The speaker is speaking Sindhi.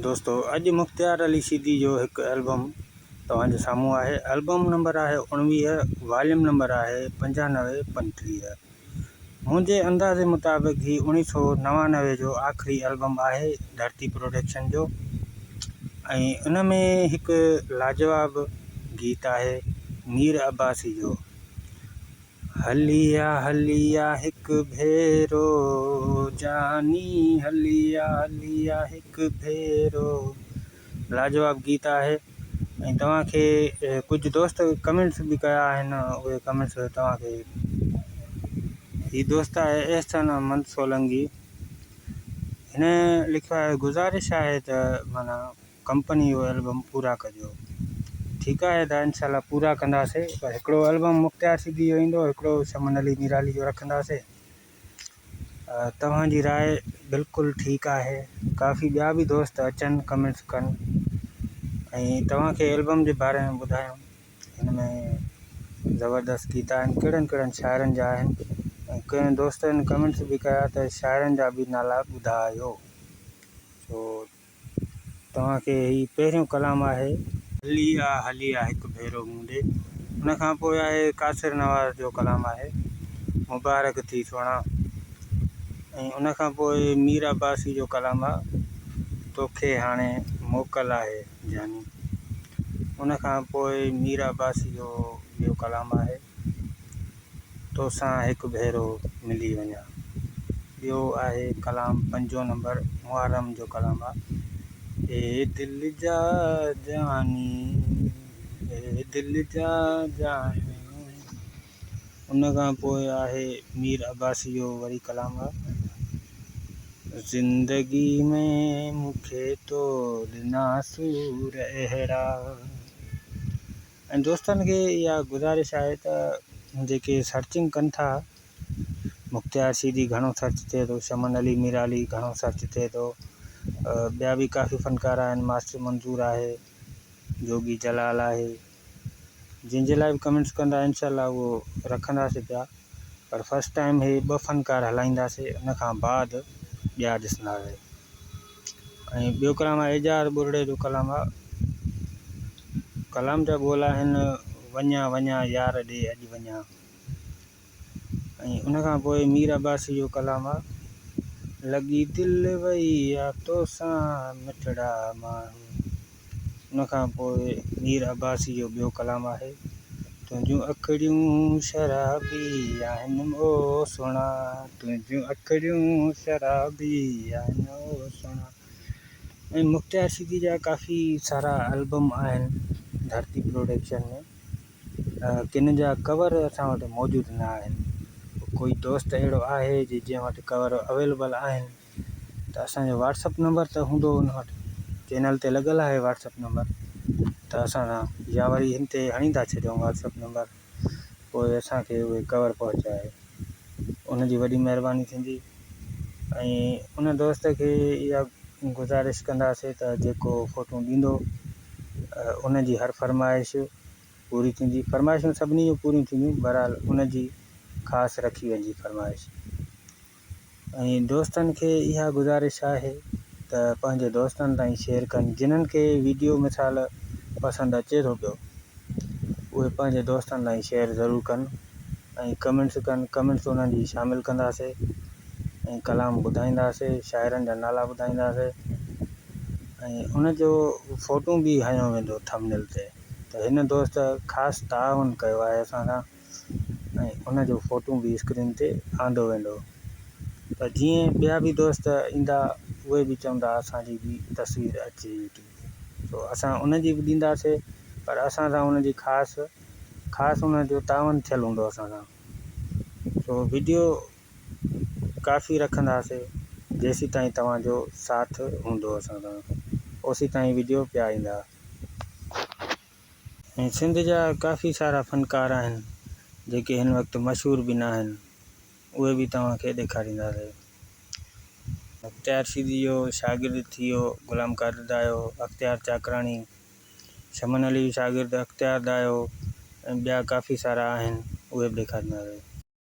دوستو اڄ مختيار علي شيدي جو هڪ البم توهان جي سامهون آهي البم نمبر آهي 19 واليوم نمبر آهي 95 35 منهنجي اندازي مطابق هي 1999 جو آخري البم آهي ڌرتي پروڊڪشن جو ۽ ان ۾ هڪ لاجواب گيت آهي مير عباسي جو هلي آ هلي آ هڪ ڀيرو جاني هلي آ هلي آ هڪ ڀيرو لاجواب گيت آهي ۽ توهان کي ڪجهه دوست ڪمينٽس به ڪيا آهن اهي ڪمينٽس توهان کي هي دوست آهي احسان احمد سولنگي هن لکيو آهي گذارش آهي ته معنيٰ ڪمپني جو البم پورا ڪجو ٺيڪ آهي ادا انشاء الله پورا ڪنداسي پر هڪڙو البم مختيار سنڌي جو ايندو هڪڙو شمن علي ميرالي جو رکنداسي توهان جي راء بلڪل ٺيڪ آهي ڪافي ٻيا به دوست اچن ڪمينٽس ڪن ۽ توهان کي البم جي باري ۾ ٻڌايم هن ۾ زبردست گيت آهن ڪهڙن ڪهڙن شاعرن جا آهن ۽ ڪنهن دوستن ڪمينٽس به ڪيا ته شاعرن جا به نالا ٻڌايو سو توهان کي هي پهريون ڪلام آهي. هلي آ هلي آ هڪ ڀيرو مون ڏي. ان کان پوء آهي قاصر نواز جو ڪلام آهي مبارڪ ٿي سهڻا ۽ ان کان پوء مير عباسي جو ڪلام آ توکي هاڻي موڪل آهي جاني. ان کان پوء مير عباسي جو ٻيو ڪلام آهي. توسان هڪ ڀيرو ملي وڃان. ٻيو آهي ڪلام پنجون نمبر محرم جو ڪلام آ. اي دل جا جاني اي دل جا جاني. ان کان پوء آهي مير عباسي جو وري ڪلام آ. زندگي ۾ مون کي تو ڏنا سور اهڙا. ۽ دوستن کي اها گذارش آهي ته جيڪي سرچنگ ڪن ٿا مختيار سيدي گهڻو سرچ ٿئي ٿو شمن علي ميرالي گهڻو سرچ ٿئي ٿو ٻيا به ڪافي فنڪار آهن ماسٽر منظور آهي جوڳي جلال آهي جن جي لاء به ڪمينٽس ڪندا انشاء الله اهو رکنداسي پيا پر فرسٽ ٽائيم هي ٻه فنڪار هلائينداسي ان کان بعد ٻيا ڏسنداسي ۽ ٻيو ڪلام آهي اعجاز ٻرڙي جو ڪلام آهي ڪلام جا ٻول آهن وڃان وڃان يار ڏي اڄ وڃان ۽ ان کان پوء مير عباسي جو ڪلام آهي لڳي دل وئي آ توسان مٺڙا ماڻهو ان کان پوء مير عباسي جو ٻيو ڪلام آهي تنهنجون اکڙيون شرابي آهن او سهڻا تنهنجون اکڙيون شرابي آهن او سهڻا ۽ مختيار سيدي جا ڪافي سارا البم آهن ڌرتي پروڊڪشن ۾ ڪن جا ڪور اسان وٽ موجود نه آهن ڪوئي دوست اهڙو آهي جي جنهن وٽ ڪور اويليبل آهن ته اسان جو واٽس اپ نمبر ته هوندو ان وٽ چينل تي لڳل آهي واٽس اپ نمبر ته اسان سان يا وري هن تي هڻي ٿا ڇڏيون واٽس اپ نمبر پوء اسان کي اهي ڪور پهچائي ان جي وڏي مهرباني ٿيندي ۽ ان دوست کي اها گذارش ڪنداسي ته جيڪو فوٽو ڏيندو ان جي هر فرمائش پوري ٿيندي فرمائشون سڀني جون پوريون ٿينديون بهرحال ان جي خاص رکي ويندي فرمائش ۽ دوستن کي اها گذارش آهي ته پنهنجي دوستن تائين شيئر ڪن جنھن کي ويڊيو مثال پسند اچي ٿو پيو اهي پنهنجي دوستن تائين شيئر ضرور ڪن ۽ ڪمينٽس ڪن ڪمينٽس انهن جي شامل ڪنداسي ۽ ڪلام ٻڌائينداسي شاعرن جا نالا ٻڌائينداسي ۽ ان جو فوٽو به هنيو ويندو ٿمنيل تي ته هن دوست خاص تعاون ڪيو آهي اسان سان ۽ ان جو فوٽو به اسڪرين تي آندو ويندو ته جيئن ٻيا به دوست ايندا اهي به چوندا اسان جي به تصوير اچي يوٽيوب تي سو اسان ان جي به ڏينداسي پر اسان سان ان جي خاص خاص ان جو تعاون ٿيل هوندو اسان سان سو ويڊيو ڪافي رکنداسي جيسيتائين توهان جو ساٿ هوندو اسان سان اوسيتائين ويڊيو پيا ايندا. ۽ سنڌ جا ڪافي سارا فنڪار آهن جيڪي هن وقت مشهور به ناهن اهي به توهان کي ڏيکارينداسين. اختيار شيدي جو شاگرد ٿي ويو غلام قادر دايو، اختيار چاڪراڻي، شمن علي جو شاگرد اختيار دايو ۽ ٻيا ڪافي سارا آهن اهي به ڏيکارينداسين.